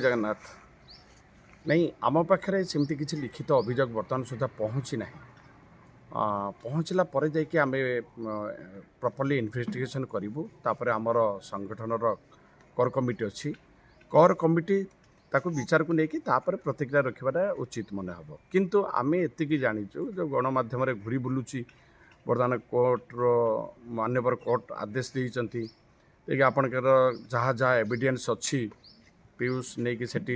ଜଗନ୍ନାଥ। ନାଇଁ, ଆମ ପାଖରେ ସେମିତି କିଛି ଲିଖିତ ଅଭିଯୋଗ ବର୍ତ୍ତମାନ ସୁଦ୍ଧା ପହଞ୍ଚି ନାହିଁ। ପହଞ୍ଚିଲା ପରେ ଯାଇକି ଆମେ ପ୍ରପରଲି ଇନଭେଷ୍ଟିଗେସନ୍ କରିବୁ। ତାପରେ ଆମର ସଂଗଠନର କର୍ କମିଟି ଅଛି, କର୍ କମିଟି ତାକୁ ବିଚାରକୁ ନେଇକି ତାପରେ ପ୍ରତିକ୍ରିୟା ରଖିବାଟା ଉଚିତ ମନେ ହେବ। କିନ୍ତୁ ଆମେ ଏତିକି ଜାଣିଛୁ, ଯେଉଁ ଗଣମାଧ୍ୟମରେ ଘୁରି ବୁଲୁଛି, ବର୍ତ୍ତମାନ କୋର୍ଟର ମାନ୍ୟବର କୋର୍ଟ ଆଦେଶ ଦେଇଛନ୍ତି ଯେ ଆପଣଙ୍କର ଯାହା ଯାହା ଏଭିଡେନ୍ସ ଅଛି, ପିୟୁଷ ନେଇକି ସେଠି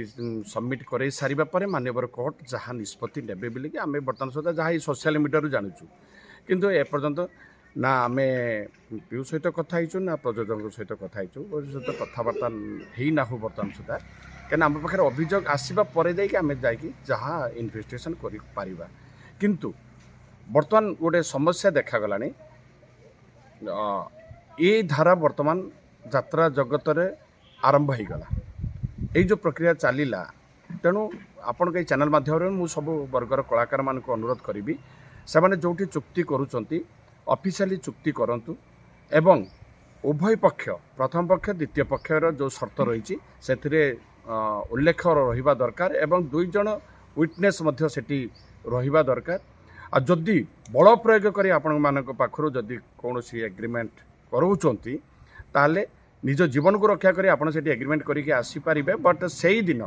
ସବମିଟ୍ କରାଇ ସାରିବା ପରେ ମାନ୍ୟବର କୋର୍ଟ ଯାହା ନିଷ୍ପତ୍ତି ନେବେ ବୋଲିକି ଆମେ ବର୍ତ୍ତମାନ ସୁଦ୍ଧା ଯାହା ଏଇ ସୋସିଆଲ ମିଡ଼ିଆରୁ ଜାଣୁଛୁ। କିନ୍ତୁ ଏପର୍ଯ୍ୟନ୍ତ ନା ଆମେ ପିୟୁଷ ସହିତ କଥା ହେଇଛୁ, ନା ପ୍ରଯୋଜକଙ୍କ ସହିତ କଥା ହେଇଛୁ। ସହିତ କଥାବାର୍ତ୍ତା ହେଇନାହୁଁ ବର୍ତ୍ତମାନ ସୁଦ୍ଧା, କାହିଁକିନା ଆମ ପାଖରେ ଅଭିଯୋଗ ଆସିବା ପରେ ଯାଇକି ଆମେ ଯାଇକି ଯାହା ଇନଭେଷ୍ଟିଗେସନ୍ କରିପାରିବା। କିନ୍ତୁ ବର୍ତ୍ତମାନ ଗୋଟେ ସମସ୍ୟା ଦେଖାଗଲାଣି। ଏଇ ଧାରା ବର୍ତ୍ତମାନ ଯାତ୍ରା ଜଗତରେ ଆରମ୍ଭ ହେଇଗଲା, ଏଇ ଯେଉଁ ପ୍ରକ୍ରିୟା ଚାଲିଲା। ତେଣୁ ଆପଣଙ୍କ ଏଇ ଚ୍ୟାନେଲ୍ ମାଧ୍ୟମରେ ମୁଁ ସବୁ ବର୍ଗର କଳାକାରମାନଙ୍କୁ ଅନୁରୋଧ କରିବି, ସେମାନେ ଯେଉଁଠି ଚୁକ୍ତି କରୁଛନ୍ତି, ଅଫିସିଆଲି ଚୁକ୍ତି କରନ୍ତୁ ଏବଂ ଉଭୟ ପକ୍ଷ, ପ୍ରଥମ ପକ୍ଷ, ଦ୍ୱିତୀୟ ପକ୍ଷର ଯେଉଁ ସର୍ତ୍ତ ରହିଛି, ସେଥିରେ ଉଲ୍ଲେଖ ରହିବା ଦରକାର ଏବଂ 2 ଜଣ ୱିଟନେସ୍ ମଧ୍ୟ ସେଠି ରହିବା ଦରକାର। ଆଉ ଯଦି ବଳ ପ୍ରୟୋଗ କରି ଆପଣମାନଙ୍କ ପାଖରୁ ଯଦି କୌଣସି ଏଗ୍ରିମେଣ୍ଟ କରାଉଛନ୍ତି, ତାହେଲେ ନିଜ ଜୀବନକୁ ରକ୍ଷା କରି ଆପଣ ସେଠି ଏଗ୍ରିମେଣ୍ଟ କରିକି ଆସିପାରିବେ। ବଟ୍ ସେଇଦିନ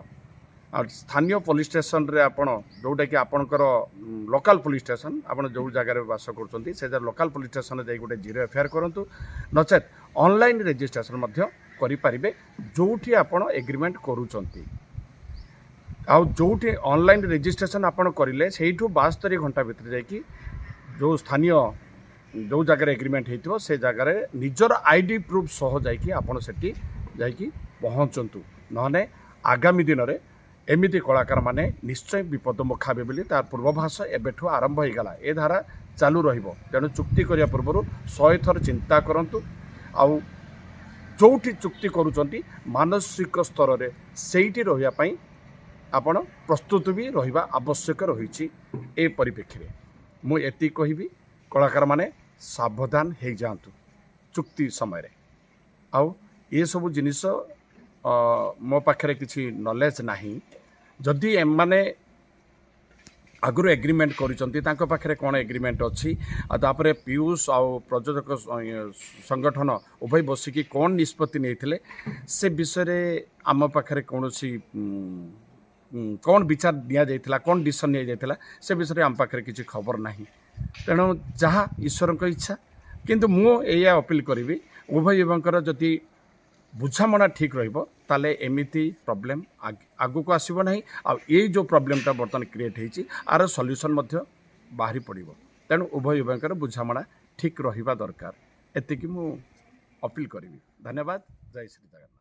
ଆଉ ସ୍ଥାନୀୟ ପୋଲିସ ଷ୍ଟେସନରେ, ଆପଣ ଯେଉଁଟାକି ଆପଣଙ୍କର ଲୋକାଲ୍ ପୋଲିସ ଷ୍ଟେସନ, ଆପଣ ଯେଉଁ ଜାଗାରେ ବାସ କରୁଛନ୍ତି, ସେ ଲୋକାଲ୍ ପୋଲିସ ଷ୍ଟେସନରେ ଯାଇ ଗୋଟେ ଜିରୋ ଏଫଆଇଆର୍ କରନ୍ତୁ। ନଚେତ୍ ଅନଲାଇନ୍ ରେଜିଷ୍ଟ୍ରେସନ ମଧ୍ୟ କରିପାରିବେ ଯେଉଁଠି ଆପଣ ଏଗ୍ରିମେଣ୍ଟ କରୁଛନ୍ତି। ଆଉ ଯେଉଁଠି ଅନଲାଇନ୍ ରେଜିଷ୍ଟ୍ରେସନ ଆପଣ କରିଲେ, ସେଇଠୁ 72 ଘଣ୍ଟା ଭିତରେ ଯାଇକି ଯେଉଁ ସ୍ଥାନୀୟ ଯେଉଁ ଜାଗାରେ ଏଗ୍ରିମେଣ୍ଟ ହେଇଥିବ, ସେ ଜାଗାରେ ନିଜର ଆଇଡି ପ୍ରୁଫ୍ ସହ ଯାଇକି ଆପଣ ସେଠି ଯାଇକି ପହଞ୍ଚନ୍ତୁ। ନହେଲେ ଆଗାମୀ ଦିନରେ ଏମିତି କଳାକାରମାନେ ନିଶ୍ଚୟ ବିପଦ ମୁଖା ହେବେ ବୋଲି ତାର ପୂର୍ବାଭାସ ଏବେଠୁ ଆରମ୍ଭ ହେଇଗଲା। ଏ ଧାରା ଚାଲୁ ରହିବ। ତେଣୁ ଚୁକ୍ତି କରିବା ପୂର୍ବରୁ 100 ଥର ଚିନ୍ତା କରନ୍ତୁ। ଆଉ ଯେଉଁଠି ଚୁକ୍ତି କରୁଛନ୍ତି, ମାନସିକ ସ୍ତରରେ ସେଇଠି ରହିବା ପାଇଁ ଆପଣ ପ୍ରସ୍ତୁତ ବି ରହିବା ଆବଶ୍ୟକ ରହିଛି। ଏ ପରିପ୍ରେକ୍ଷୀରେ ମୁଁ ଏତିକି କହିବି, କଳାକାରମାନେ ସାବଧାନ ହେଇଯାଆନ୍ତୁ ଚୁକ୍ତି ସମୟରେ। ଆଉ ଏସବୁ ଜିନିଷ ମୋ ପାଖରେ କିଛି ନଲେଜ ନାହିଁ। ଯଦି ଏମାନେ ଆଗରୁ ଏଗ୍ରିମେଣ୍ଟ କରିଛନ୍ତି, ତାଙ୍କ ପାଖରେ କ'ଣ ଏଗ୍ରିମେଣ୍ଟ ଅଛି, ଆଉ ତାପରେ ପିୟୁଷ ଆଉ ପ୍ରଯୋଜକ ସଂଗଠନ ଉଭୟ ବସିକି କ'ଣ ନିଷ୍ପତ୍ତି ନେଇଥିଲେ, ସେ ବିଷୟରେ ଆମ ପାଖରେ କୌଣସି କ'ଣ ବିଚାର ନିଆଯାଇଥିଲା, କ'ଣ ଡିସିସନ୍ ନିଆଯାଇଥିଲା, ସେ ବିଷୟରେ ଆମ ପାଖରେ କିଛି ଖବର ନାହିଁ। ତେଣୁ ଯାହା ଈଶ୍ୱରଙ୍କ ଇଚ୍ଛା। କିନ୍ତୁ ମୁଁ ଏଇଆ ଅପିଲ କରିବି, ଉଭୟ ଉଭୟଙ୍କର ଯଦି ବୁଝାମଣା ଠିକ୍ ରହିବ, ତାହେଲେ ଏମିତି ପ୍ରୋବ୍ଲେମ୍ ଆଗକୁ ଆସିବ ନାହିଁ। ଆଉ ଏଇ ଯେଉଁ ପ୍ରୋବ୍ଲେମ୍ଟା ବର୍ତ୍ତମାନ କ୍ରିଏଟ୍ ହେଇଛି, ଆର ସଲ୍ୟୁସନ୍ ମଧ୍ୟ ବାହାରି ପଡ଼ିବ। ତେଣୁ ଉଭୟ ଉଭୟଙ୍କର ବୁଝାମଣା ଠିକ୍ ରହିବା ଦରକାର, ଏତିକି ମୁଁ ଅପିଲ କରିବି। ଧନ୍ୟବାଦ। ଜୟ ଶ୍ରୀ ଜଗନ୍ନାଥ।